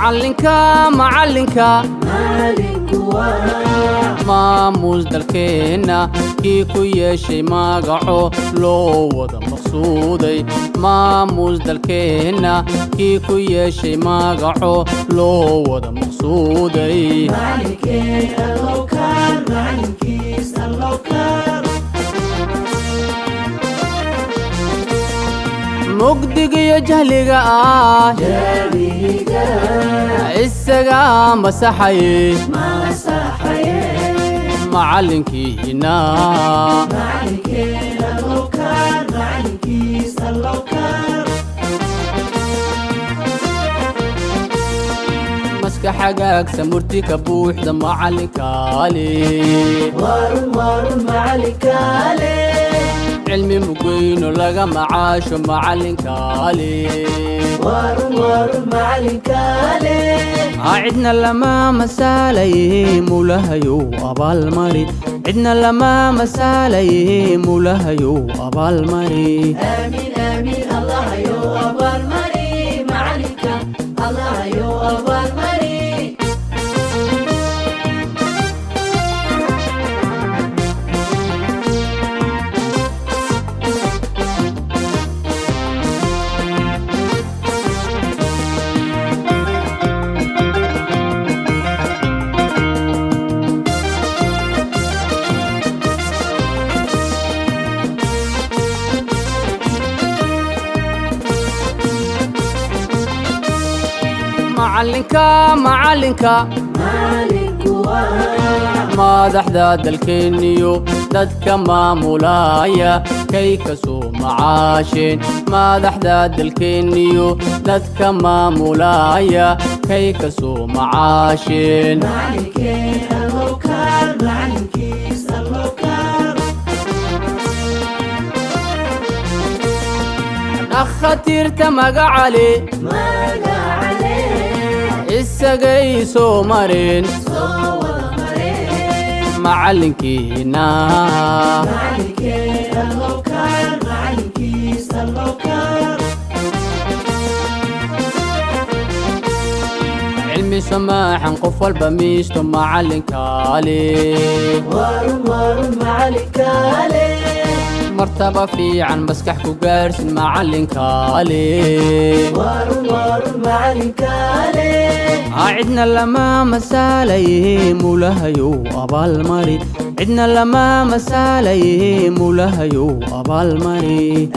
Macalinka, macalinka, maamuus dalkeenna kii ku yeeshay magaco loo wada maqsuuday. Maamuus dalkeenna kii ku yeeshay magaco loo wada maqsuuday. Macalinkeen allowkaan, macalinkiis allowkaan. Mugdigiyo jahliga ah Jahliga isaga masaxaye. Masaxaye. Macalinkiina. Macalinkeen allowkaan, macalinkiis allowkaan. Maskax hagaagsa, murti ka buuxda, macalinkaale. Waarun, waarun, macalinkaale. Cilmi mugeyno laga macaasho, macalinkaale. Waarun, waarun, macalinkaale. Cidna lama masaalaye, mulahayow abaalmari. Cidna lama masaalaye, mulahayow abaalmari. Aamin, aamin, Allahayo abaalmari macalinka, Allahayo abaalmari. Macalinka, macalinka, Macalinku waa madaxda dalkeenniyo dadka maamulaya kay ka soo macaasheen. Madaxda dalkeenniyo dadka maamulaya kay ka soo macaasheen. Macalinkeen allowkaan, macalinkiis allowkaan. Dhakhaatiirta magacale Magacale isagay soo mareen. Soo wada mareen. Macalinkiina. Macalinkeen allowkaan, macalinkiis allowkaan. Cilmi samaaxan qof walba miisto, macalinkaale. Waarun, waarun, macalinkaale. Martaba fiican maskax ku gaarsin, macalinkaale. Waarun, waarun, macalinkaale. Cidna lama masaalaye, mulahayow abaalmari. Cidna lama masaalaye, mulahayow abaalmari.